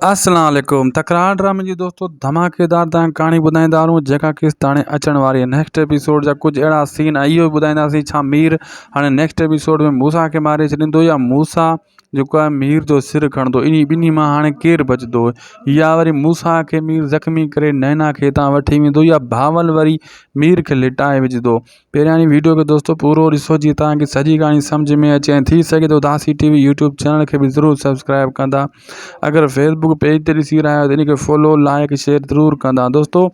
السلام عليڪم تڪرار ڊرامي جي دوستو ڌماڪيدار تان ڪهاڻي ٻڌائيندا هلون جيڪا قسط هاڻي اچڻ واري آهي نيڪسٽ ايپيسوڊ جا ڪجهه اهڙا سين ۽ اهو ٻڌائينداسين ڇا مير هاڻي نيڪسٽ ايپيسوڊ ۾ موسا کي ماري ڇڏيندو يا موسا جيڪو آهي مير جو سر کڻندو انهي ٻنهي مان هاڻي ڪير بچندو يا وري موسا کي مير زخمي ڪري نينا کي هتان وٺي ويندو يا بهاول وري مير کي لٽائي وجهندو پهريان هي ويڊيو کي دوستو پورو ڏسو جيئن توهان کي سڄي ڪهاڻي سمجھ ۾ اچي ۽ ٿي سگهي ته اداسي ٽي وي يوٽيوب چينل کي به ضرور سبسڪرائب ڪندا اگر فيسبوڪ پيج تي ڏسي رهيا آهيو ته ان کي فالو لائڪ شيئر ضرور ڪندا دوستو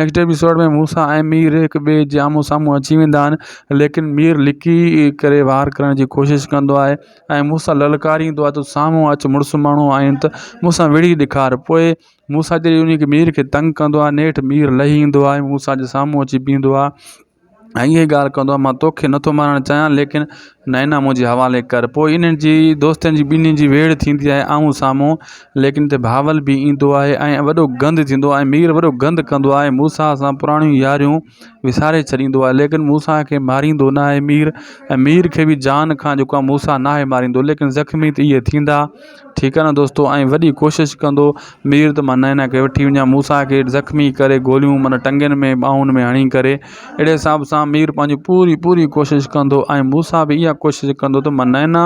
نيڪسٽ ايپيسوڊ ۾ موسا ۽ مير هڪ ٻئي جي آمهون سامهون اچي ويندا آهن ليڪن مير لڪي ڪري وار ڪرڻ جي ڪوشش ڪندو آهي ۽ موسا للڪاريندو آهي ته سامهون اچ مڙس ماڻهو آهين ته مون سان وڙهي ڏيکار پوء موسيٰ جڏهن انهي کي مير کي تنگ ڪندو آهي نيٺ مير لهي ايندو آهي موسيٰ جي سامهون اچي بيهندو آهي ۽ اها ڳالهه ڪندو آهي مان توکي نٿو مارڻ چاهيان ليڪن نينا منهنجي حوالي ڪر پوء انهن جي دوستن جي ٻنهي جي ويڙهه ٿيندي آهي آمهون سامهون ليڪن اتي بهاول به ايندو آهي ۽ وڏو گند ٿيندو آهي مير وڏو گند ڪندو آهي موسيٰ سان پراڻيون ياريون وساري ڇڏيندو آهي ليڪن موسيٰ کي ماريندو ناهي مير ۽ مير کي به جان کان جيڪو آهي موسيٰ ناهي ماريندو ليڪن زخمي ته اهي ٿيندا ٺيڪ آ نه دوستو ۽ وڏي ڪوشش ڪندو مير ته مان نينا کي وٺي وڃان موسيٰ کي زخمي ڪري گوليون معنيٰ ٽنگن ۾ ٻانهن ۾ هڻي ڪري اهڙي حساب سان مير پنهنجي پوري پوري ڪوشش ڪندو ۽ موسيٰ به اها ڪوشش ڪندو ته مان نينا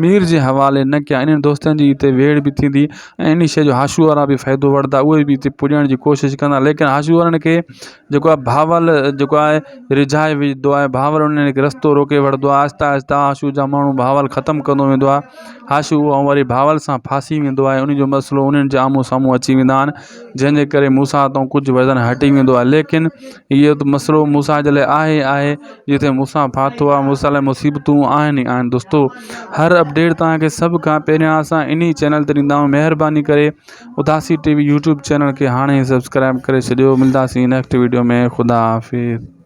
مير جي حوالي نه ڪيان انهن دوستن جي هتي ويڙهه به ٿيندي ۽ ان شيء جو هاشو وارا به فائدو وٺندا اهي به هتي پڄڻ جي ڪوشش ڪندا ليڪن هاشو وارن کي جيڪو آهي بهاول جيڪو آهي رجهائي وجهندو آهي بهاول انهن کي رستو روڪي وٺندو آهي آهستي آهستي هاشو جا ماڻهو بهاول ختم ڪندو ويندو آهي هاشو ۽ وري بهاول سان ڦاسي ويندو آهي ان جو مسئلو انهن جي آمهون سامهون اچي ويندا آهن جنهن جي ڪري موسيٰ تان ڪجهه وزن هٽي ويندو آهي ليڪن اهو ته مسئلو موسيٰ جي لاء آهي آهي جتي موسيٰ ڦاٿو آهي موسيٰ لاء مصيبتون آهن ئي آهن دوستو هر اپڊيٽ توهان کي سڀ کان پهريان اسان انهي چينل تي ڏيندا آهيون مهرباني ڪري اداسي ٽي وي يوٽيوب چينل کي هاڻي سبسڪرائب ڪري ڇڏيو ملداسين نيڪسٽ ويڊيو ۾ خدا حافظ.